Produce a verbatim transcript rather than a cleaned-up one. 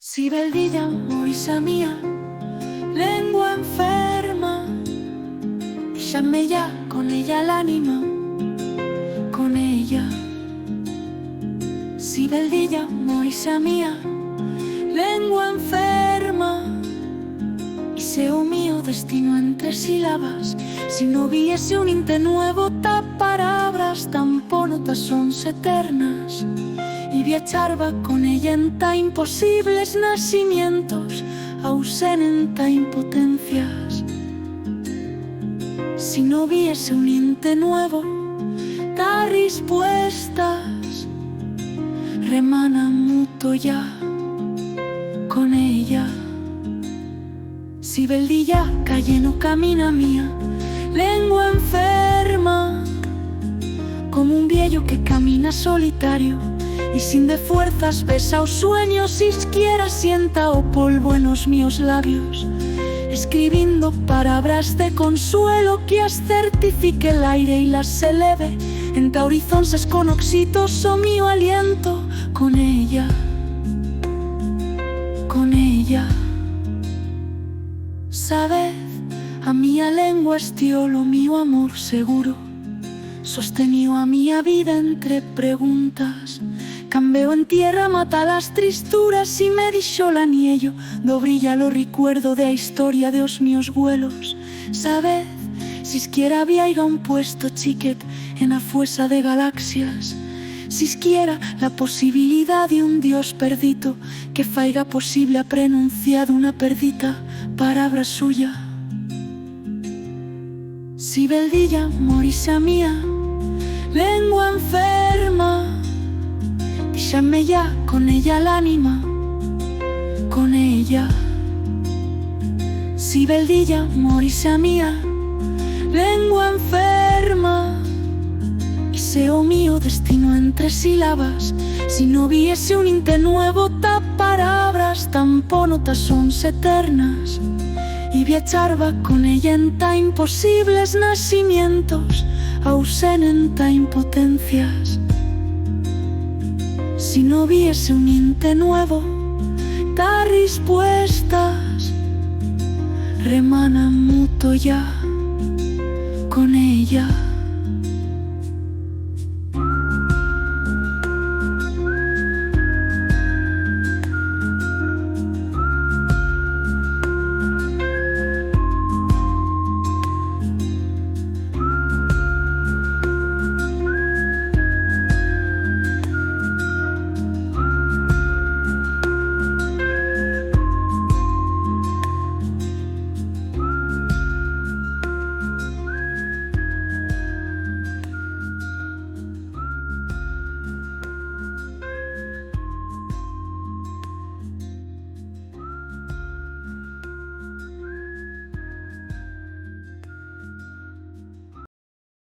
Si bel día morís a mía, lengua enferma, dixa-me ya con ella l'anima, con ella. Si bel día morís a mía, lengua enferma, ixe o mío destino entre silabas, si no viese un inte nuevo ta parabras, tampono ta sons eternas, y viacharba con ella enta imposibles nacimientos, ausent enta impotencias. Si no viese un inte nuevo ta rispuestas, remana muto ya con ella. Si bel día cayen o camina mía, lengua enferma, como un viello que camina solitario y sin de fuerzas, besa o sueño, sisquiera sienta o polvo en os míos labios, escribindo parabras de consuelo que as certifique l'aire y las eleve enta horizonts esconoxitos o mío aliento con ella, con ella. Sabez, a mía lengua estió lo mío amor seguro, sostenió a mía vida entre preguntas, cambeo en tierra mata las tristuras y me dixó l'aniello d'o brilla lo ricuerdo de a historia de os míos vuelos. Sabez, sisquiera biaiga un puesto chiquet en a fuesa de galaxias, sisquiera la posibilidat d'un Dios perdito que faiga posible a prenuncia d'una perdita parabra suya. Si bel día morís a mía, lengua enferma, dixa-me ya con ella l'anima, con ella. Si bel día morís a mía, lengua enferma, ixe o mío destino entre silabas, si no viese un inte nuevo ta parabras, tampono ta sons eternas, y viacharba con ella enta imposibles nacimientos, ausent enta impotencias. Si no viese un inte nuevo ta rispuestas, remana muto ya con ella.